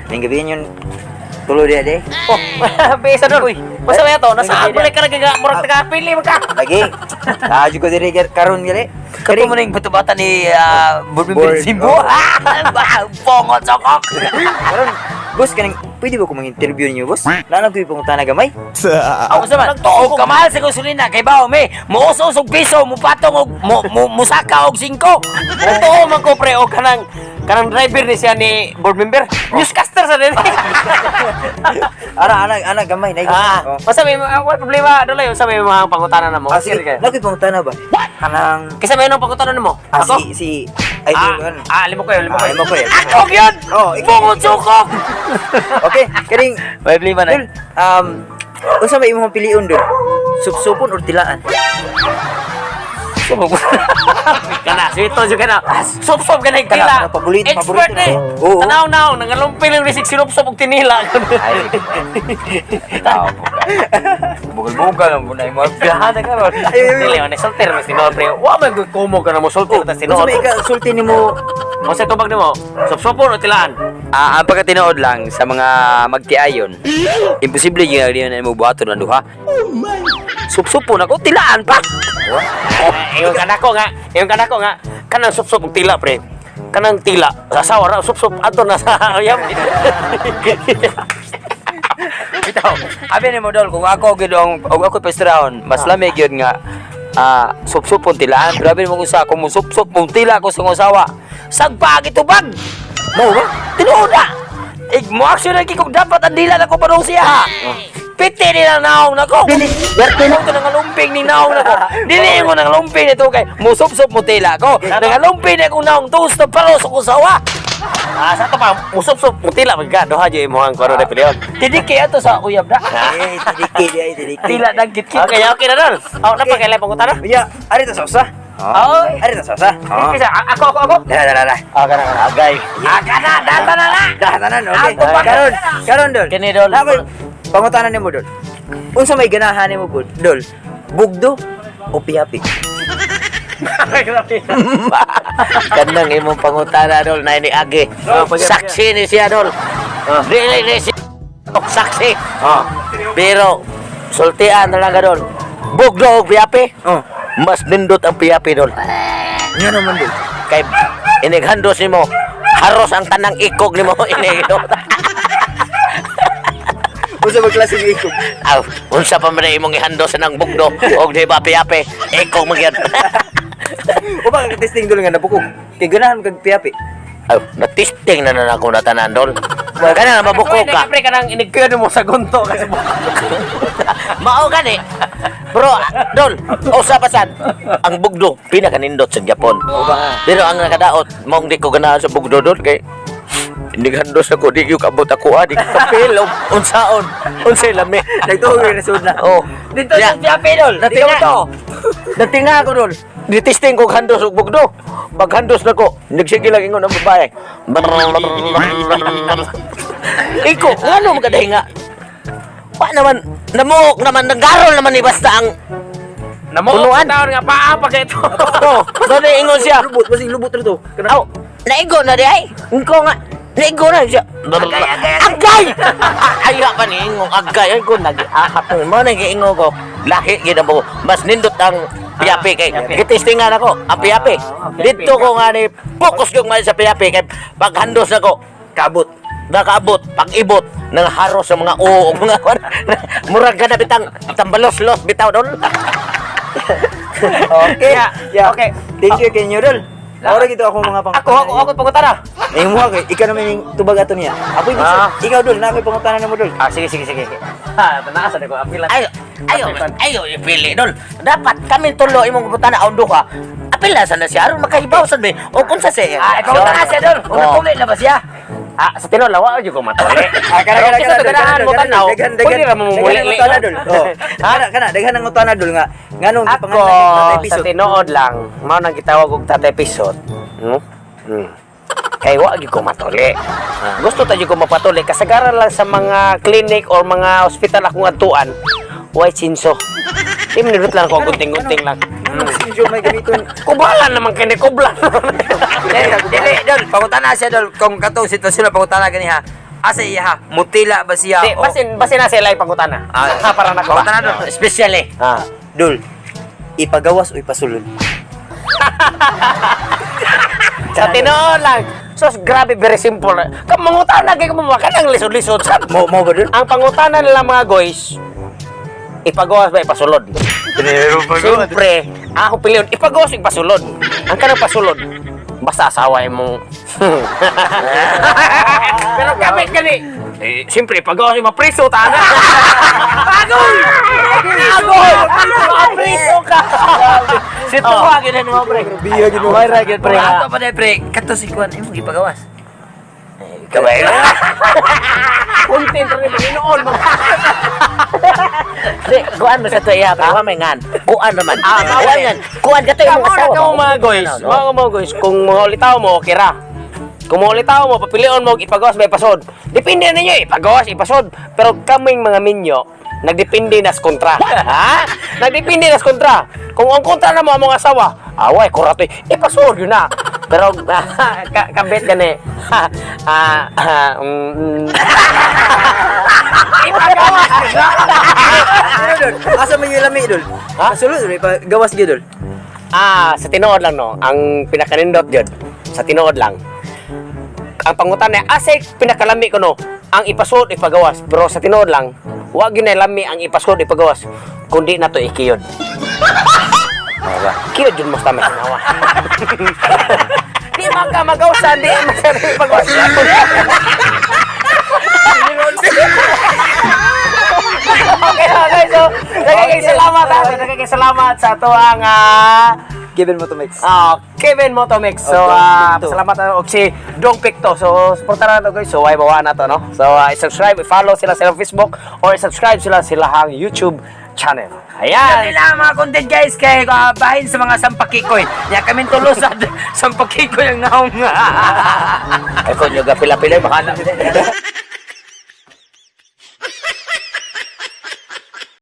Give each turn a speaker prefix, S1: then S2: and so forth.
S1: Ning gabi yun tulo diha de.
S2: Oh, bisa dol. Basta ba to? Nasa balik ka na nga murag taga-pili man ka.
S1: Lagi. Tajo ko diri karon gali.
S3: Kato mo na yung batubata ni
S1: Board.
S3: Board Simbo.
S1: Oh.
S3: Ah! Pongot sokok!
S1: Karon, boss, kaning pwede ba ko mang-interview ninyo, boss? Nalang ko ipangutana gamay.
S3: Ako sa man, og kamahal sa gasolina kay bao me, muus-us og piso, mupatong og mo, mo, musaka og singko.
S2: Totoo man ko pre o kanang driver ni siya ni board member. Newscaster sa din.
S1: Ara ana ana gamay na.
S2: Ah,
S1: Oh.
S2: basta may wala problema dol sa may mga pangutana na mo.
S1: Ah, sige.
S2: Sige.
S1: Nalang ko ipangutana ba? Kanang
S2: Kasi may anong pangutana nimo?
S1: ah,
S2: Ako?
S1: si si ay
S2: Ah,
S1: ah,
S2: ah, limo ko yun, limo ko
S1: Ah,
S2: yun.
S1: limo ko yun.
S3: Ako gyud.
S1: Oh, ikaw.
S3: Pongot sokok.
S1: Okay, kaning
S3: May problema na.
S1: Dul, unsa may imong piliun dul? Supsupon or tilaan?
S2: Kana, sweet to kana. Sup-sup kana yung
S1: Kana,
S2: tila.
S1: kana, paborito,
S2: Expert
S1: paborito.
S2: eh.
S1: Oo.
S2: Tanaw naw, nangalumpil yung risik sinup-sup og tinila.
S3: Ay, tao po ka. Bugal-bugal ang bunay mo. Gahana ka ron.
S1: Ay, ay, ay.
S2: Dili man sulter mas tinuod pre. Wa man gud kumo ka na mo sulter tas
S1: Unsa
S2: tinuod.
S1: may ika sulti nimo?
S2: Unsa tubag nimo? Sup-supon o tilaan?
S3: Ah, ang pagkatinood lang sa mga magtiayon, imposible yung nga na mo buhaton ang duha. Oh my! Sup-supon ako, tilaan pa!
S2: Eh, ingon kanako nga, ingon kanako nga kanang sup-sup og tila pre. Kanang tila, sa asawa ra sup-sup adto na sa uyab.
S3: Bitaw, abi ni mo dol, kung ako gyud ang og ako pestrahon, mas lamig gyud nga sup-supon tilaan. Pero abi mo kung sa kung sup-sup mong tila ko sa kong asawa, sagpa gitubag. Mao ba? Tinuod na. Ik mo action na kung dapat ang dila na ko padung siya. Ha. Piti nila naong nako. Dili, na ko nangalumping ni naong nako. Dili mo nangalumping nito kay musup-sup mo tila ko. Nangalumping na kong naong tuos na palos ako sawa.
S2: Ah, sa to pa musup-sup og tila magka duha jud imong kuno na pilion.
S3: Tidiki ato sa uyab na.
S1: Eh, tidiki di ay tidiki.
S3: Tila nang kitkit.
S2: Okay, okay na dol. Oh, napakailay pangutana.
S1: Iya, ari ta sa usa.
S2: Oh.
S1: Ari ta sa usa. Oh.
S2: Kisa, ako ako ako.
S1: Dara dara dara.
S2: Ah, kana kana.
S3: Agay. Ah, kana, data na na.
S1: Dah tanan, okay.
S3: Ako pa-
S1: Karon, karon dol.
S3: Kini, dol.
S1: Nakoy pangutana nimo dol. Unsa may ganahan nimo pud, dol? Bugdo o piyapi?
S2: Grabe.
S3: Kanang imong pangutana dol na ini agi. Saksi ni siya dol. Dili ni siya saksi. Pero sultian talaga dol. Bugdo og piyapi.
S1: Oh.
S3: Mas nindot ang piyapi dol.
S1: Nga naman dol.
S3: Kay inighandos nimo haros ang tanang ikog nimo ini.
S1: Unsa ba klase ng ikog?
S3: Aw, unsa pa man imong ihandos sa nang bugdo og di ba piyapi? Ikog man gyud.
S1: O baka testing dol nga nabukog. Kay ganahan kag piyapi.
S3: Aw, na-testing na na ako na tanan dol. Kana na mabukog ka.
S2: Pre kanang inigkuyan mo sa gunto kasi
S3: Mao gani. Bro, dol, usa pa sad. Ang bugdo pinakanindot sa Japon. Pero ang nakadaot, maong di ko ganahan sa bugdo dol kay hindi handos ako, di ko kabot ako, ah, di ko kapil, og unsaon, unsay lami.
S1: Nagtuog na sud na.
S3: Oh.
S1: Dito
S3: Ya.
S1: sa piyapi dol.
S3: Natinga to. Natinga ako dol. Ditesting ko handos og bugdo. Pag handos na ko, nagsige lang ingon ang babae. Iko, ngano magkadahinga? Wa naman, namuok naman, nanggarol naman ni basta ang
S2: Namuok
S3: Punuan.
S2: taon nga paa pa kay ito.
S3: Oh, gani ingon siya.
S1: Lubot, basing lubot rito. Kana
S3: Aw, naigo na di ay. Ingko nga, naigo na siya.
S2: Agay, agay,
S3: Agay! Ay, pa ni ingong agay. Ay ko nag-ahap mo nang giingon ko. Lahi gid ang buko. Mas nindot ang piyapi kay. Gitestingan ako ang piyapi.
S2: Ah, piyapi.
S3: Dito ko nga ni focus ko man sa piyapi kay paghandos nako
S1: kabot.
S3: Nakaabot, pag-ibot, nang haros sa mga oo, mga murag ka na bitang tambalos-los bitaw doon.
S1: Okay.
S2: Yeah,
S1: Yeah.
S2: okay.
S1: Thank you kay dol. Ora gito ako mga pangutana.
S2: Ako ako ako pangutana.
S1: Eh mo kay ikaw naman yung tubag ato niya. Ako yung ikaw dol, na ako'y pangutana nimo dol.
S2: Ah, sige sige sige. Ha, tanaasa na ko apila.
S3: Ayo, ayo, ayo, ipili dol. Dapat kami tulo imong putana aw duha. Apila sa na siya aron makahibaw sad be. O kung sa siya.
S2: Ah, ikaw na siya dol.
S3: Oh.
S2: Unang na ba siya? Ah, sa tinuod lawa jud ko matuli.
S1: Ah, kana kana
S2: Pero
S1: kana
S2: kisa ganahan mo tanaw.
S1: Daghan daghan.
S2: Pwede ra mo mumuli.
S1: Daghan ang utana dol. Oh. Kana kana daghan ang utana dol nga nganong
S2: Ako,
S1: gipangalan kay Tatay
S2: sa
S1: Pisot.
S2: tinuod lang, mao nang gitawag og Tatay Pisot. Kay wa gyud ko matuli. Gusto ta gyud ko mapatuli kasagaran lang sa mga clinic or mga ospital akong adtuan. Way sinso. Di minute lang ko gunting-gunting lang.
S1: Nganong sinjo may gamiton?
S2: Kubalan naman kini kublan.
S3: Dili, dili, dol, pangutana siya dol kung katong sitwasyon na pangutana gani ha. Asa iya ha? Mutila ba siya?
S2: Di, basin basin na sila ipangutana.
S3: Ah,
S2: Para nako.
S3: Pangutana dol. Special eh.
S2: Ah.
S1: Dol, ipagawas o ipasulod?
S2: Sa tinuod lang. So, grabe, very simple. Kung mangutana kay mo kanang lisod-lisod sad.
S1: Mo mo ba dol?
S2: Ang pangutana nila, mga guys, ipagawas ba ipasulod? Siyempre, ang ako piliyon, ipagawas o ipasulod. Ang kanang pasulod, basta asawa mo. Pero kapit gani. Eh, siyempre, ipagawas yung mapriso, tana. Agoy! Agoy! Mapriso ka!
S3: Si tuwa gyud mo, pre.
S1: Biya gid mo.
S3: May ra gyud, pre. Ato pa pre. Kato si Kwan imong ipagawas.
S2: Kabay. Content rin Panginoon mga.
S4: Di, kuan mo sa to iya, pero may ngan. Kuan naman.
S2: Ah,
S4: Kuan yan. Kuan ka to imong
S2: Kamo na
S4: asawa.
S2: kamo, mga guys. Mga guys, kung mga ulitaw mo, okay ra. Kung mga ulitaw mo, papilion mo, ipagawas ba ipasod. Depende na ninyo, ipagawas, ipasod. Pero kaming mga minyo, nagdepende na sa kontra. Ha? Nagdepende na sa kontra. Kung ang kontra na mo among asawa, away, kurato, ipasod yun na. Pero, kabit gani. Ah, ah, Ipagawas!
S1: Ano dol? Asa man yung lami dol?
S2: Ha?
S1: Pasulod dol, ipagawas gyud dol.
S2: Ah, sa tinuod lang no, ang pinakanindot jud sa tinuod lang. Ang pangutan na asay pinakalami ko no, ang ipasod ipagawas. Pero sa tinuod lang, wa gyud na lami ang ipasod ipagawas kundi na to ikiyod. Kiyod jud mo sa may sinawa. Di man ka magawsan, di man ka ipagawas. Okay na guys, so nagiging salamat ha. Nagiging salamat sa ato ang
S1: Given mo to mix.
S2: Kevin Motomix. So,
S1: Oh, Dong Picto.
S2: salamat na og si Dong Picto. So, suportahan na to guys. So, ay bawa na to, no? So, i-subscribe, i-follow sila sa Facebook or i-subscribe sila sa silahang YouTube channel. Ayan!
S3: Yan lang mga content guys kay bahin sa mga sampakikoy. Nya kami tulosan sampakikoy ang naong.
S4: Ay, kung yung pila-pila, baka na.